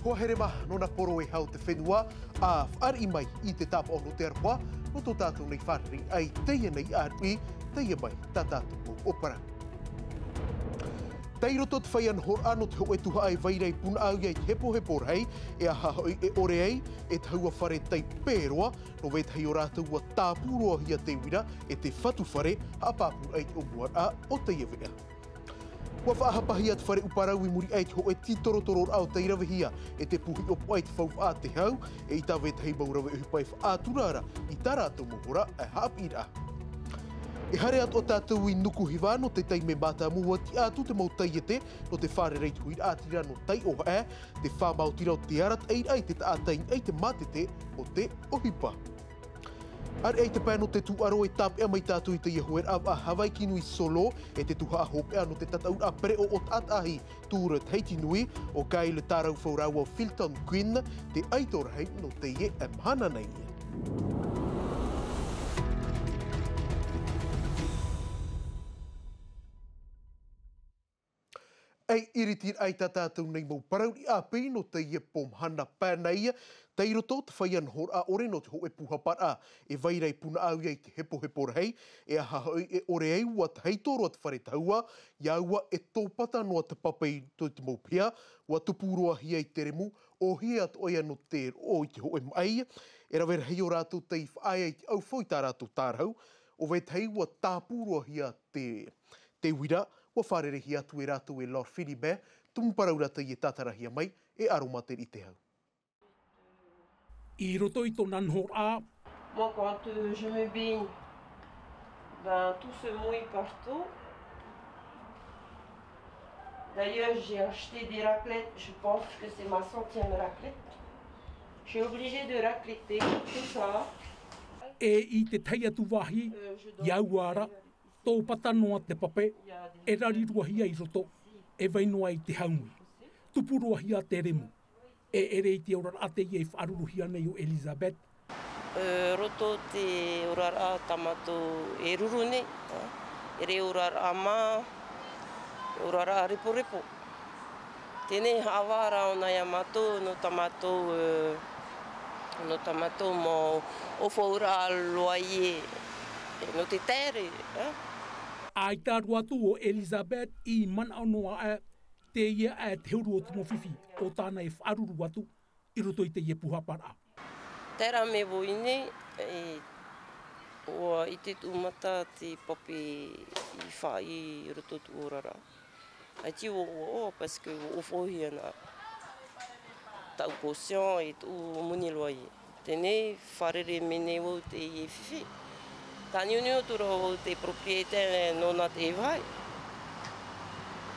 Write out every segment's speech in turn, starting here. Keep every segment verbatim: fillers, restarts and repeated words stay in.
Hoa here mā, nō nā poro e hau te fenua, a fāriʻi mai i te tāpaʻo nō te aroha, nō tō tātou nei fārereiraʻa i teie nei ʻāruʻi, teie mai tā tātou mau ʻōparau. Tei roto te feiā nohoraʻa nō te hōʻē tuhaʻa e vai ra i Punaʻauia i te hepohepo rahi, e aha hoʻi e ʻore ai, e tahua fare taipe roa, nō vetahi o rātou ua tāpū roa hia te uira, e te fatu fare, haʻapāpūraʻa i te ʻōmuaraʻa o teie veʻa. Ua faʻahapahia te fare ʻuparau i muri aʻe i te hōʻē tītorotororaʻa o tei ravehia, e te pūhiʻo poʻa i te faufaʻa a te hau, e ʻita vetahi mau rave ʻohipa e faʻatura ra, i tā rātou mau hora, e haʻapiʻiraʻa. E haere atu ā tātou i Nukuhiva nō te taime mātāmua, ua tiʻa atu te mau taiete, nō te fārerei i te huiraʻatira nō taiʻohaʻa, te faʻamaotiraʻa o te arataʻiraʻa i te taʻata i niʻa i te mātete o te ʻohipa. Haere i te pae nō te tūʻaro e tāpeʻa mai tātou i teie hueraʻa vaʻa Hawaiki Nui Solo, e te tuhaʻa hopeʻa nō te tataʻuraʻa pereʻoʻo taʻataʻahi Tour Tahiti Nui, ʻo Kyle Taraufaurau ʻo Filton Quinn, te ʻaito rahi nō teie mahana nei. E iritiraʻa i tā tātou nei mau parau riʻa ʻāpī nō teie pō mahana pae nei, tei roto te feiā nohoraʻa ʻore nō te hōʻē pūhaparaʻa e vai ra i Punaʻauia i te hepohepo rahi, e aha hoʻi e ʻore ai, ua tahito roa te fare tahua, ʻia ua e tōpata noa te pape i roto i te mau piha, ua tupu roa hia i te remu, ʻōhie atoʻa ia nō te roʻo i te hōʻē maʻi, e rave rahi o rātou tei faʻaea i te ʻaufau i tā rātou tārahu, ʻo vetahi ua tāpū roa hia te te uira, ua fārereihia atu e rātou e Lord Philibert, tumu parau ra teie e tātarahia mai e Aroma Teriʻitehau. I roto i tōna nohoraʻa. Moi, quand, euh, je me baigne, ben, tout se mouille partout. D'ailleurs, j'ai acheté des raclettes, je pense que c'est ma centième raclette. Je suis obligée de racletter tout ça. E i te tahi atu vāhi, euh, je dois ʻia ua ra, tōpata noa te pape, e rari roa hia i roto, e vai noa i te haumi. Tupu roa hia te remu. E ʻere i te oraraʻa teie e faʻaruruhia nei ʻo Elizabeth. Ē, roto te oraraʻa tā mātou e ruru nei, ē, ʻere oraraʻa mā, oraraʻa reporepo. Teie haʻavā ra ʻōna ia mātou, nō tā mātou, ē, nō tā mātou mau ʻōfauraʻa loa ïa, nō te tere, ē. ʻAita roa atu ʻo Elizabeth i manaʻo noa aʻe, teie aʻe te huru o te mau fifi, ʻo tāna e faʻaruru atu, i roto i teie pūhaparaʻa. Terā mea vau i ʻō nei, e, ʻua ʻite atu mātou te pape i faʻaʻī i roto tō oraraʻa. ʻAita vau ʻō, ʻō, parce que vau ʻōfaʻi ana. Taʻu caution e tuʻu moni loa ïa. Teie, fārerei mai nei vau teie fifi. Tāniuniu atu ra vau te propriétaire nōna te vāhi.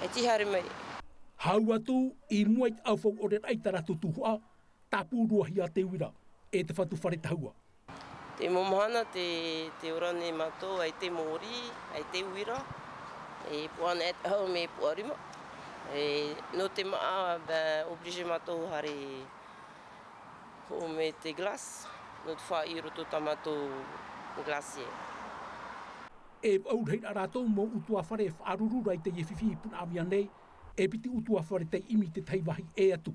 E tī haere mai. Hau atu, i mua i te ʻaufau ʻore raʻa i tā rātou tuhaʻa, tāpū roa hia te uira, e te fatu fare tahua. Te mau mahana te, te ora nei mātou, ʻaita mōrī, ʻaita uira, e puaʻa anaʻe te hau mea puaʻa rima. E, nō te māʻa, ben, obligé mātou haere hoʻo mai te glace, nō te faʻaʻī i roto tā mātou glacier. E vaʻu rahi ra rātou mau ʻutuāfare e faʻaruru ra i teie fifi i Punaʻauia nei, e piti ʻutuāfare tei ʻimi i te tahi vāhi ʻē atu.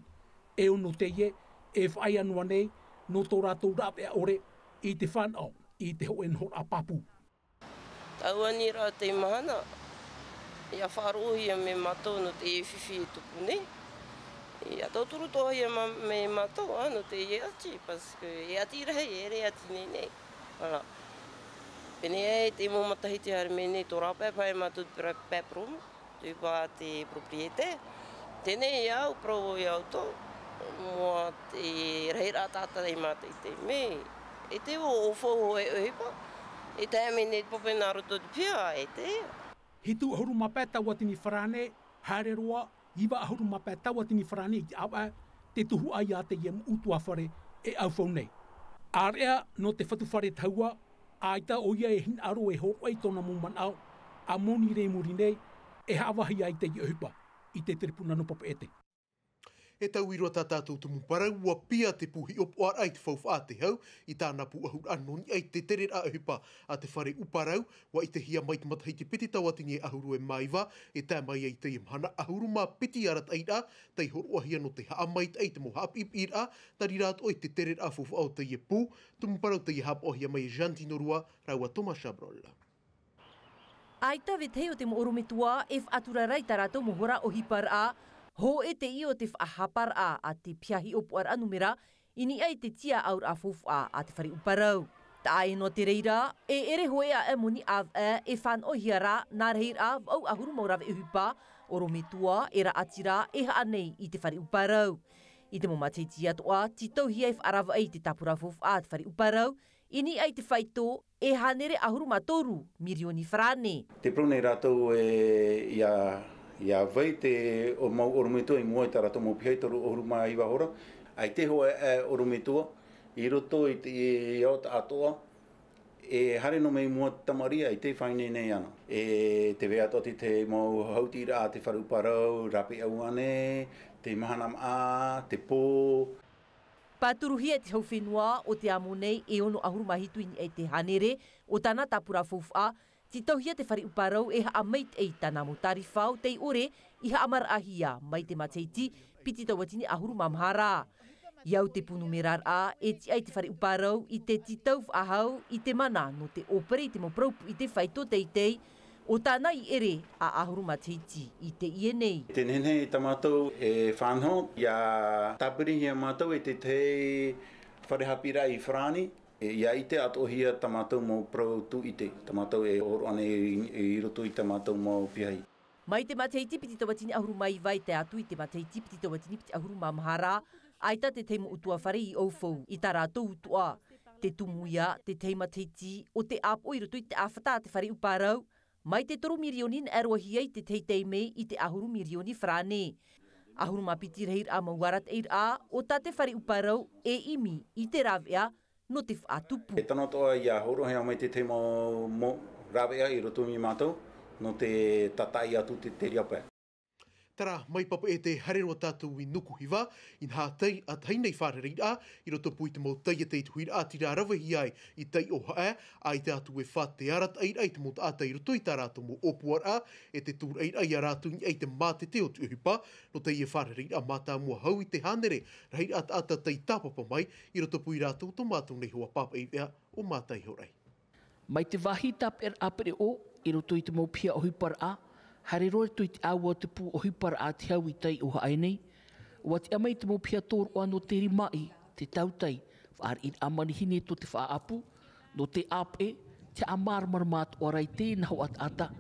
E ono teie, e faʻaea noa nei, nō tō rātou rāveʻa ʻore, i te fānaʻo, i te hōʻē nohoraʻa pāpū. Taua nei rā te mahana, ʻia faʻaroʻohia mai mātou nō te fifi e tupu nei. ʻIa tauturu atoʻa hia mā-, mai mātou, ā, nō te ʻati, parce que e ʻati rahi, e ʻere ʻati nei nei. Voilà. Pēnei ai te mau matahiti haere mai nei, tō rāpae pae mātou te pae promo. Te pā te propriétaire. Teie, ʻia au, parau vau ia ʻoutou, mua te rahiraʻa taʻata i mātou i te mea, e te ʻō, ʻōfaʻi e ʻohipa, e tae mai nei te pape nā roto te piha, e te. Hitu ʻahuru mā pae tauatini farāne, haere roa, iva ʻahuru mā pae tauatini farāne i te ʻāvaʻe, te tuhaʻa ia teie mau ʻutuāfare e ʻaufau nei. ʻĀreʻa nō te fatu fare tahua, ʻaita ʻoia e hinaʻaro e hōroʻa i tōna mau manaʻo, ʻa Moni Rei muri nei, e haʻavāhi ai teie ʻohipa, i te terepuna nō Papeʻete. E tauiroa tā tātou tumu parau, ua pia te pū hiʻopoʻaraʻa i te faufaʻa a te hau, i tāna pūʻahuraʻa nō niʻa i te tereraʻa ʻohipa a te fare ʻuparau, ua ʻitehia mai te matahiti piti tauatini e ʻahuru e mā iva, e tae mai ai teie mahana ʻahuru mā piti arataʻiraʻa, tei hōroʻahia nō te haʻamaitaʻi i te mau haʻapiʻipiʻiraʻa, tei reira atoʻa i te tereraʻa faufaʻa o teie pū, tumu parau teie haʻapaʻohia mai e Jean Tinorua, rāua Thomas Chabrol. ʻAita vetahi o te mau ʻorometua e faʻatura ra i tā rātou mau hora ʻohiparaʻa, hōʻē teie o te faʻahaparaʻa a te piha hiʻopoʻaraʻa numera, i niʻa i te tiaʻauraʻa faufaʻa a te fare ʻuparau. Taʻa ʻē noa te reira, e ʻere hōʻē aʻe moni ʻāvaʻe e fānaʻohia ra nā rahiraʻa vaʻu ʻahuru mau rave ʻohipa, ʻorometua, e raʻatira, e haʻa nei i te fare ʻuparau. I te mau matahiti atoʻa, tītauhia e faʻaravaʻi i te tāpura faufaʻa a te fare ʻuparau, i niʻa i te faito, e hānere ʻahuru mā toru mirioni farāne. Tē parau nei rātou e, ʻia, ʻia vai te, ʻo, mau ʻorometua i mua i tā rātou mau piha i toru ʻahuru mā iva hora, ʻaita hōʻē, e, ʻorometua, i roto i te, i, i ao taʻatoʻa, e haere noa mai i mua te tamariʻi, ʻaita e faʻaineine ana. E tē vai atoʻa te, te mau hautiraʻa a te fare ʻuparau, rāpae ʻauane, te mahana māʻa, te pō. Pāturuhia e te hau fenua o te amo nei e ono ʻahuru mā hitu i niʻa i te hānere o tāna tāpura faufaʻa, tītauhia te fare ʻuparau e haʻamaitaʻi i tāna mau tārifa ʻo tei ʻore i haʻamaraʻahia mai te matahiti piti tauatini ʻahuru mā maha ra. I au te pū numeraraʻa, e tiʻa i te fare ʻuparau i te tītau faʻahou i te mana nō te ʻōpere i te mau parau pū i te faito teitei, ʻo tāna i ʻere ʻahuru matahiti i teie nei. Te nehenehe tā mātou e fānaʻo, ʻia tāpirihia mātou e te, te fare haʻapiʻiraʻa i farāni, e, ʻia ʻite atoʻahia tā mātou mau parau tūʻite, tā mātou e hōroʻa nei i, i roto i tā mātou mau piahi. Mai te matahiti piti tauatini ʻahuru mā iva e tae atu i te matahiti piti tauatini piti ʻahuru mā maha ra, ʻaita te tahi mau ʻutuāfare i ʻaufau i tā rātou utuʻa. Te tumu ia, te tahi matahiti, ʻo te ʻāpoʻo i roto i te ʻāfata a te fare ʻuparau, mai te toru mirioni naʻe roahia i te tahi taime i te ʻahuru mirioni farāne. ʻAhuru mā piti rahiraʻa mau arataʻiraʻa, ʻo tā te fare ʻuparau e ʻimi i te rāveʻa nō te faʻatupu. E tano atoʻa ʻia hōroʻahia mai te tahi mau, mau rāveʻa i roto iā mātou, nō te tātaʻi atu te, te riapae. Terā, mai Papeʻete haere roa tātou i Nukuhiva, inaha tei, ʻa tahi nei fārereiraʻa, i roto pū i te mau taiete i te huiraʻatira ravehia ai i Taiohae, ʻaita atu e fā te arataʻiraʻa i te mau taʻata i roto i tā rātou mau ʻōpuaraʻa, e te tūraʻiraʻa ia rātou i niʻa i te mātete o te ʻohipa, nō teie fārereiraʻa mātāmua hau i te hānere, rahiraʻa taʻata tei tāpapa mai, i roto pū ia rātou tō mātou nei hoa pāpaʻi veʻa ʻo Mātaihorai. Mai te vāhi tāpeʻaraʻa pereʻoʻo, i roto i te mau piha ʻohiparaʻa, haere roa i roto i te ʻāua o te pū ʻohiparaʻa a te hau i Taiohae nei, ʻua tiʻa mai te mau piha tōroʻa nō te rimaʻi, te tautai, fāriʻiraʻa manihini tō te faʻaʻapu, nō te ʻāpeʻe, te haʻamāramarama atoʻa ra i teie hoʻi taʻata,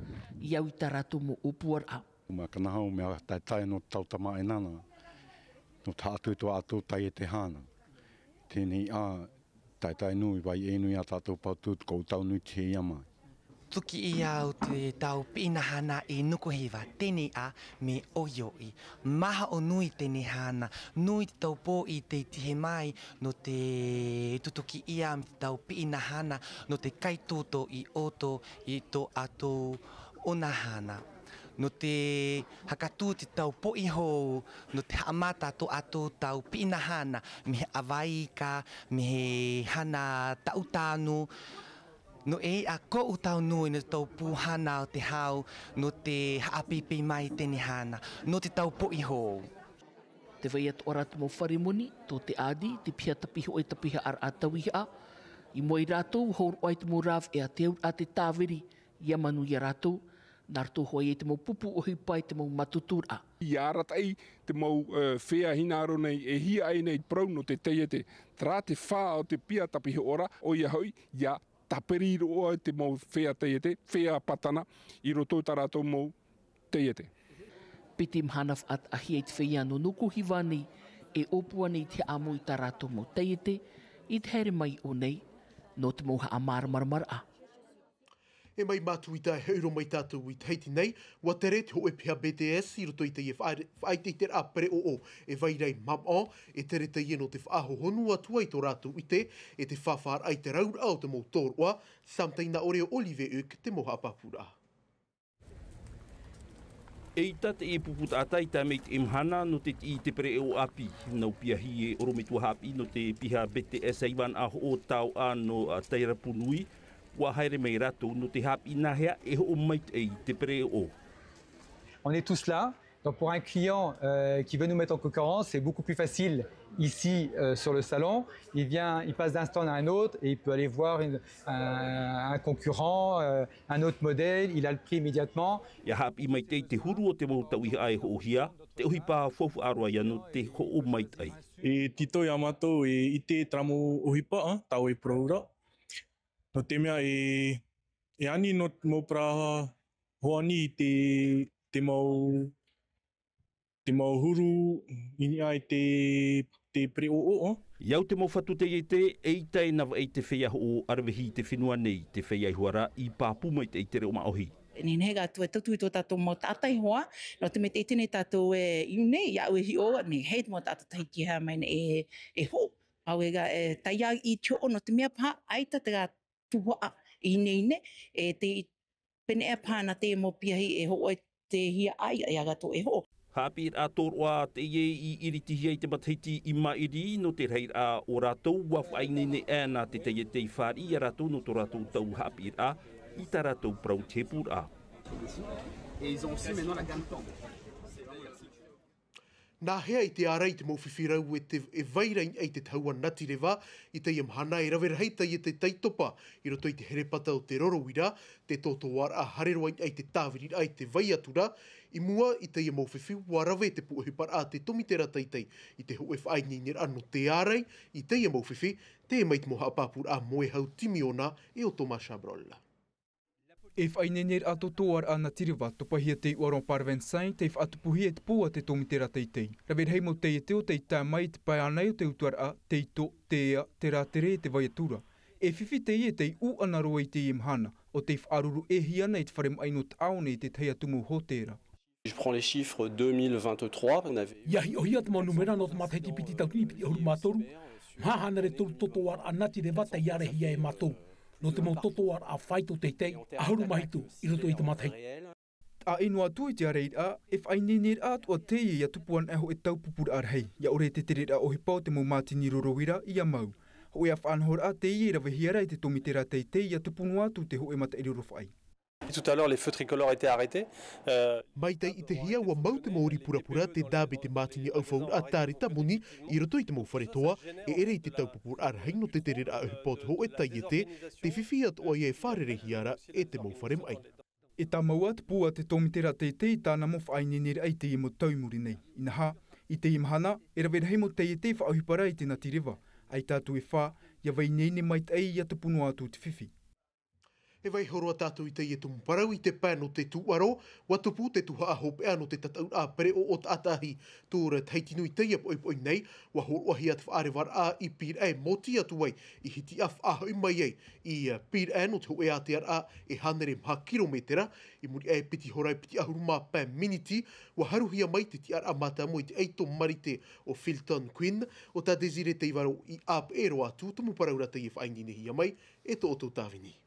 i au i tā rātou mau ʻōpuaraʻa. Mea kanahau, mea taetae nō te tautama e nāna, nō te haʻatuitua atu taiete hānau. Teie nei ā, taetae nui, vai e nui ā tātou pātū, te kōʻutau nui te hia mai. Tuki ia au te tau piʻinahana i Nukuhiva, teie nei ā, mea ʻoiʻoi. Maha ʻo nui teie hana, nui te taupō i te tihe mai, nō te tutuki ia me te tau piʻinahana, nō te kaitūtō i ʻoto i tō ʻātou ʻonahana. Nō te hakatū te tau poʻi hou, nō te haʻamata tō ʻātou tau piʻinahana, mea haʻavai ika, mea hana taʻutanu, nō ʻeiaha kōʻutau nui nō te tau pūhana o te hau, nō te haʻapiʻipiʻi mai teie hana, nō te tau poʻi hou. Tē vai atoʻa ra te mau fare moni, tō te ʻādi, te piha tapihoʻe, tapihaʻaraʻa tauihaʻa, i mua ia rātou, hōroʻa i te mau rāveʻa, te auraʻa, te tāviri, ʻia manuia rātou, nā roto hoʻi i te mau pupu ʻohipa i te mau mātuturaʻa. ʻIa arataʻi te mau, e, feiā hinaʻaro nei, e hiaʻai nei parau nō te taiete. Terā te fā o te piha tapihoʻaraʻa, ʻoia hoʻi, ʻia tāpiri roa te mau feiā taiete, feiā pātana, i roto i tā rātou mau taiete. Piti mahana faʻataʻahia i te feiā nō Nukuhiva nei, e ʻōpua nei te haʻamou i tā rātou mau taiete, i te haere mai i ʻō nei, nō te mau haʻamāramaramaraʻa. E mai Matuita e hoʻi roa mai tātou i Tahiti nei, ʻua tere te hōʻē piha B T S i roto i teie faʻa-, faʻaʻiteʻiteraʻa pereʻoʻo e vai ra i Mamaʻo, e tere teie nō te faʻahohonu atu ai tō rātou ʻite, e te fāfāraʻa i te rauraʻa o te mau tōroʻa, Sam Taina ʻore ʻo Olivier Huck te mau haʻapāpūraʻa. ʻEita teie pupu taʻata i tae mai i teie mahana nō te tiʻi i te pereʻoʻo ʻāpī. Nau piahi e ʻorometua haʻapiʻi nō te piha B T S Ivan a hoʻo tauʻa nō Tairapunui. Ua haere mai rātou nō te haʻapiʻi nāhea e hoʻo maitaʻi i te pereʻoʻo. On est tous là. Donc pour un client euh, qui veut nous mettre en concurrence, c'est beaucoup plus facile ici euh, sur le salon. Il vient, il passe d'un stand à un autre et il peut aller voir une- un, un concurrent, euh, un autre modèle, il a le prix immédiatement. Ia haʻapiʻi maitaʻi te huru o te mau tauihaʻa e hoʻohia, te ʻohipa faufaʻa roa ia nō te hoʻo maitaʻi. E tītau iā mātou e ʻite terā mau ʻohipa, ā, tāua e parau ra. Nō te mea e, e ani nō te mau parau hoani i te, te mau, te mau huru i niʻa i te, te pereʻoʻo. I au te mau fatu taiete, ʻeita e navaʻi te feiā hoʻo ʻaravihi i te fenua nei, te feiā iho ā ra i pāpū maitaʻi te reʻo māʻohi. Nehenehe atu e tautu i tō tātou mau taʻata iho ā, nō te mea tē ʻite nei tātou e iu nei, iāʻu e hiʻo, nehenehe te mau taʻata Tahiti e haere mai nei e, e hoʻo. Au e ga, e, taiā i te hoʻo nō te mea paha, ʻaita te ga tuhaʻa i nei nei, e te pene e paha nā te mau piahi e hoʻo e te hia ai, e aga tō e hoʻo. Haʻapiʻiraʻa tōroʻa teie i iritihia i te matahiti i maʻiri nō te rahiraʻa o rātou ua faʻaineine ʻē nā te taiete i fāriʻi iā rātou nō tō rātou tau haʻapiʻiraʻa i tā rātou parau te hepuraʻa. Et ils ont aussi maintenant la gamme tendre. Nāhea i te ārai te mau fifi rau e te, e vai ra i niʻa i te tahua natireva, i teie mahana e rave rahi taiete taitopa, i roto i te herepata o te roro uira, te tōtōaraʻa haere roa i niʻa i te tāviriraʻa i te vai atu ra, i mua i teie mau fifi ua rave te pūʻohiparaʻa te tōmitera teitei, i te hōʻē faʻaineineraʻa nō te ārai, i teie mau fifi, teie mai te mau haʻapāpūraʻa Moehau Timiona e ʻo Thomas Chabrol. E faʻaineineraʻa tōtōaraʻa natireva, topahia te iʻoa Laurent Parvensin, tei faʻatupuhia i te pū a te tōmitera teitei. Rave rahi mau taiete o tei tae mai i te pae ānei o te utaraʻa, te ito, te ea, te rātere e te vai atu ra. E fifi teie tei ʻū ana roa i teie mahana, ʻo tei faʻaruru ʻē hia ana i te fare maʻi nō te ʻaore i te tahi atu mau hōtēra. Je prends les chiffres deux mille vingt-trois, on avait eu Ia hiʻohia te mau nūmera nō te matahiti piti tauatini piti ʻahuru mā toru, maha hānere toru tōtōaraʻa natireva tei ārahia e mātou. Nō te mau tōtōaraʻa faito teitei, ʻahuru mā hitu i roto i te matahiti. Taʻa ʻino atu i te ārairaʻa, e faʻaineineraʻa atoʻa teie ia tupu ana e hōʻē taupupuraʻa rahi, ia ʻore te tereraʻa ʻohipa o te mau mātini roro uira ia mau. Hōʻē faʻanahoraʻa teie i ravehia ra e te tōmitera teitei ia tupu noa atu te hōʻē mataʻi rorofaʻi. Tout à l'heure, les feux tricolores étaient arrêtés. Euh, Mai tei ʻitehia ua mau te mau ʻori purapura, te dab e te mātini ʻaufauraʻa tāreta moni i roto i te mau fare toa, e ʻere i te taupupuraʻa rahi nō te tereraʻa ʻohipa o te hōʻē taiete, te fifi atoʻa ia e fārereihia ra e te mau fare maʻi. E tāmau ā te pū a te tōmitera teitei i tāna mau faʻaineineraʻa i teie mau tau i muri nei. Inaha, i teie mahana, e rave rahi mau taiete i faʻaʻohipa ra i te natireva, ʻaita atu e fā, ia vai ineine maitaʻi ia tupu noa atu te fifi. E vaiiho roa tātou i teie tumu parau i te pae nō te tūʻaro, ua tupu te tuhaʻa hopeʻa nō te tataʻuraʻa pereʻoʻo taʻata ahi Tour Tahiti Nui i teie poʻipoʻi nei, ua hōroʻahia te faʻarevaraʻa i Pīraʻe e mōtī atu ai, i Hitiʻa faʻahoʻi mai ai i Pīraʻe nō te hōʻē ātearaʻa e hānere maha kirometera, i muri aʻe e piti hora e piti ʻahuru mā pae miniti, ua haruhia mai te tiʻaraʻa mātāmua i te ʻaito marite ʻo Felton Quinn, ʻo tā Désiré Teivaro i ʻāpeʻe roa atu tumu parau ra teie faʻaineinehia mai e tō ʻoutou tāvini.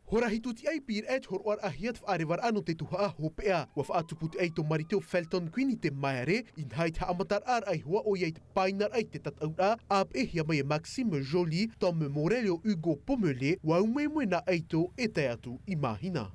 Hora hitu tiʻa i Pīraʻe te hōroʻaraʻahia te faʻarevaraʻa nō te tuhaʻa hopeʻa. Ua faʻatupu te ʻaito marite ʻo Felton Quinn i te Maere, inaha i te haʻamataraʻa iho ā ʻoia i te pāʻinaraʻa i te tataʻuraʻa, ʻāpeʻehia mai e Maxime Joly, Tom Morel e ʻo Hugo Pommelet, ua umeumea nā ʻaito e tae atu i Māhina.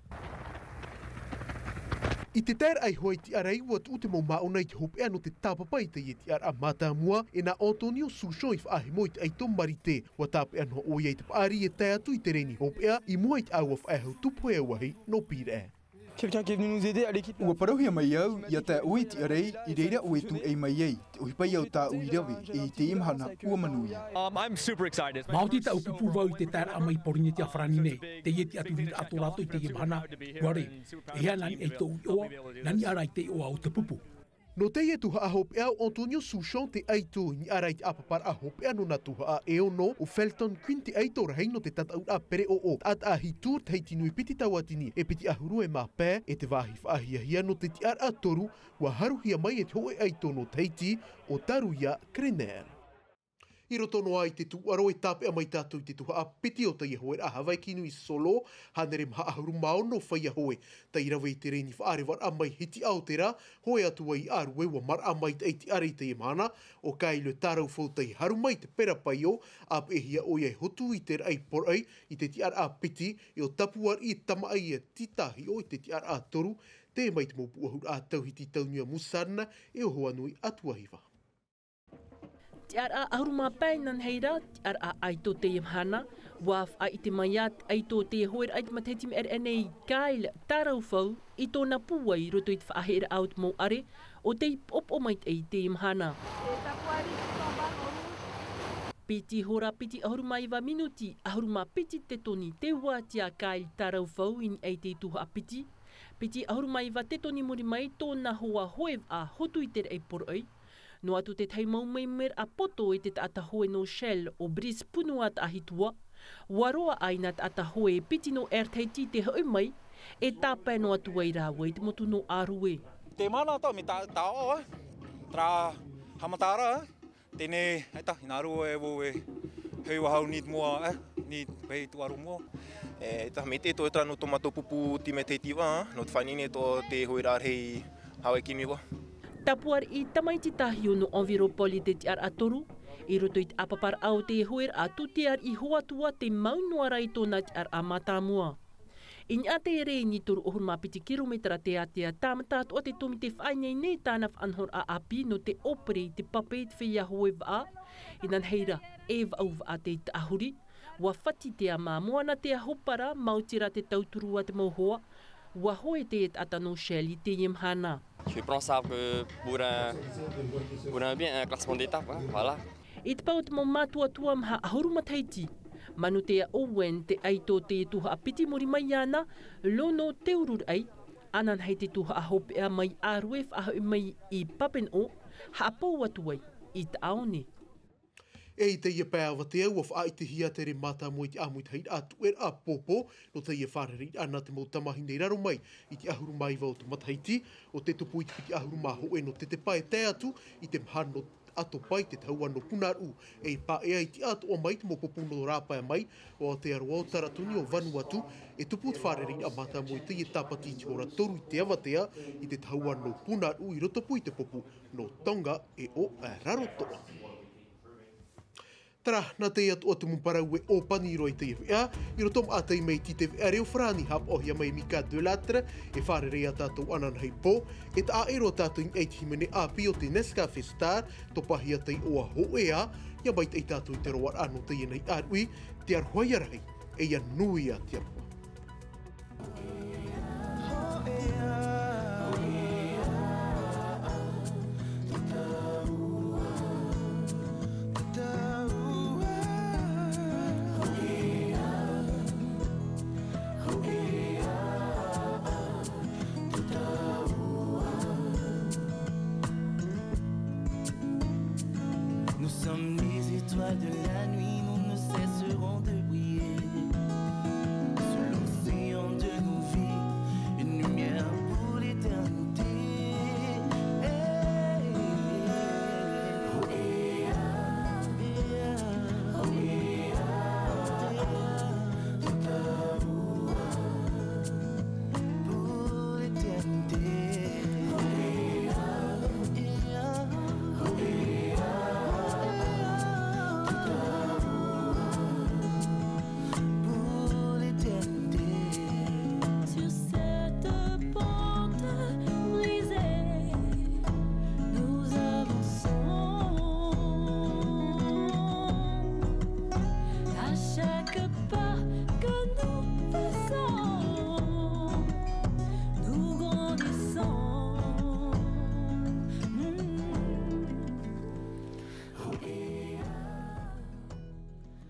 I te taeraʻa iho ā i te ʻārai, ua tuʻu te mau māʻona i te hopeʻa nō te tāpapa i teie tiʻaraʻa mātāmua, e nā Antonio Souchon i faʻahemo i te ʻaito marite. Ua tāpeʻa noa ʻoia i te paʻari e tae atu i te reni hopeʻa, i mua i te ʻāua faʻehau tupu e auahi nō Pīraʻe. Quelqu'un qui est venu nous aider à l'équipe. Ua parauhia mai au, ia tae ʻoe i te ʻārai, i reira ʻoe e tūʻai mai ai, te ʻohipa ia ʻo tāʻu i rave, e i teie mahana, ua manuia. Um, I'm super excited. Maoti tāʻu pupū vau i te taeraʻa mai i Pōrīnetia Farāni nei, teie te ʻaturiraʻa tō rātou i teie mahana, ʻua rē. E hia nā niʻa i tōʻu iʻoa, nā niʻa rā i te iʻoa o te pupu. Nō teie tuhaʻa hopeʻa ʻo Antonio Souchon te ʻaito, i niʻa rā i te ʻāpaparaʻa hopeʻa nō nā tuhaʻa e ono, ʻo Felton Quinn te ʻaito rahi nō te tataʻuraʻa pereʻoʻo taʻata ahi Tour Tahiti Nui piti tauatini e piti ʻahuru e mā pae, e te vāhi faʻahiahia nō te tiʻaraʻa toru, ua haruhia mai e te hōʻē ʻaito nō Tahiti, ʻo Taruia Krener. I roto noa i te tūʻaro e tāpeʻa mai tātou i te tuhaʻa piti o teie hoeraʻa Hawaiki Nui Solo, hānere maha ʻahuru mā ono feiā hoe, tei rave i te reni faʻarevaraʻa mai Hitiʻa o te rā, hoe atu ai ʻārueua maraʻa mai te ʻaitiʻare i teie mahana, ʻo Kyle Taraufau tei haru mai te pera paio, ʻāpeʻehia ʻoia e hotu i te raʻi poroʻi, i te tiʻaraʻa piti, ʻe ʻo Tapuariʻi Tamaʻi Titahiʻo i te tiʻaraʻa toru, tē mai te mau puʻohuraʻa Tauhiti Taunui Musanna, ʻe ʻo Hoanui Atuahiva. Tiʻaraʻa ʻahuru mā pae nā nei rā, tiʻaraʻa ʻaito teie mahana, ʻua faʻaʻite mai ā te ʻaito o te hoeraʻa i te matahiti meʻareʻa nei, Kyle Taraufau, i tōna pūai i roto i te faʻaheʻeraʻa o te mau ʻare, ʻo tei poʻopoʻo maitaʻi teie mahana. Piti hora piti ʻahuru mā iva minuti, ʻahuru mā piti te toni, tē uaʻa ā Kyle Taraufau i niʻa i te tuhaʻa piti. Piti ʻahuru mā iva te toni muri mai, tōna hoa hoe vaʻa hotu i te raʻi poroʻi. Noa atu te tahi mau meraʻa poto e te taʻata hoe nō Shell ʻo Brice Punua Taʻahitua. ʻUa roaʻa ā nā taʻata hoe e piti nō Air Tahiti tē hoʻi mai, e tāpae noa atu ai rāua i te motu nō ʻĀrue. Te mana atoʻa mai tā, tā ʻoe, terā haʻamata ra, teie nei, ʻaita, hinaʻaro e vau e, hei vahau nit mua, eh, nit, hei tūʻaro mua. E, ʻaita, mai te tō terā nō tō mātou pupu Team Tahiti vaʻa, nō te faʻaineine tō te hoeraʻa rahi Hawaiki Nui vaʻa. Tapuariʻi Tamaʻi Titahiʻo nō Enviropol i te tiʻaraʻa toru, i roto i te ʻāpaparaʻa o te hoeraʻa tū te ariʻi hoatua tē mau noa ra i tōna tiʻaraʻa mātāmua. I niʻa te reni toru ʻahuru mā piti kirometera te ātea, tāmata atoʻa te tōmite faʻaineine i tāna faʻanahoraʻa ʻāpī nō te ʻōpere i te pape i te feiā hoe vaʻa. Inanahi rā, e vaʻu vaʻa tei taʻahuri, ʻua fati te ama moana te ahopara, maoti rā te tauturu a te mau hoa, ʻua hoe te taʻata nō Shell i teie mahana. Je prends ça que pour un, pour un bien, un classement d'étape, hein, voilà. I te pae o te mau mātuatua maha ʻahuru matahiti, Manutea Owen te ʻaito o te tuhaʻa piti muri mai iāna, Lono Teururaʻi, ananahi te tuhaʻa hopeʻa mai ʻĀrue faʻahoʻi mai i Papeneʻo, haʻapou atu ai i Taʻaone. E i teie pae avatea, ʻua faʻaʻitehia te ʻere mātāmua i te ʻāmuitahiraʻa tuʻeraʻa pōpō, nō teie fārereiraʻa nā te mau tamāhine i raro mai i te ʻahuru mā iva o te matahiti, ʻo tē tupu i te piti ʻahuru mā hōʻē nō Tetepa e tae atu i te mahana nō ʻAtopa i te tahua nō Punaʻauʻa, e paʻea i te ʻatoʻa mai te mau pupu nō Rāpae mai, ʻo Aotearoa, ʻo Taratoni, ʻo Vanuatu, e tupu te fārereiraʻa mātāmua i teie tāpati i te hora toru i te avatea, i te tahua nō Punaʻauʻa i roto pū i te pupu nō Tonga ʻe ʻo Rarotoʻa. Terā, nā teie atoʻa te mau parau e ʻōpani roa i teie veʻa, i roto maʻa taime i te veʻa reo farāni haʻapaʻohia mai e Mika Delattre, e fārerei ā tātou ananahi pō, e taʻa ʻē roa tātou i niʻa i te hīmene ʻāpī o te Nescafé Star, topahia tei ʻoaʻoa hōʻē ā, ʻia maitaʻi tātou i te roaraʻa nō teie nei ʻāruʻi, te aroha ia rahi, ʻe ʻia nui ā te aroha. Nous sommes les étoiles de la nuit,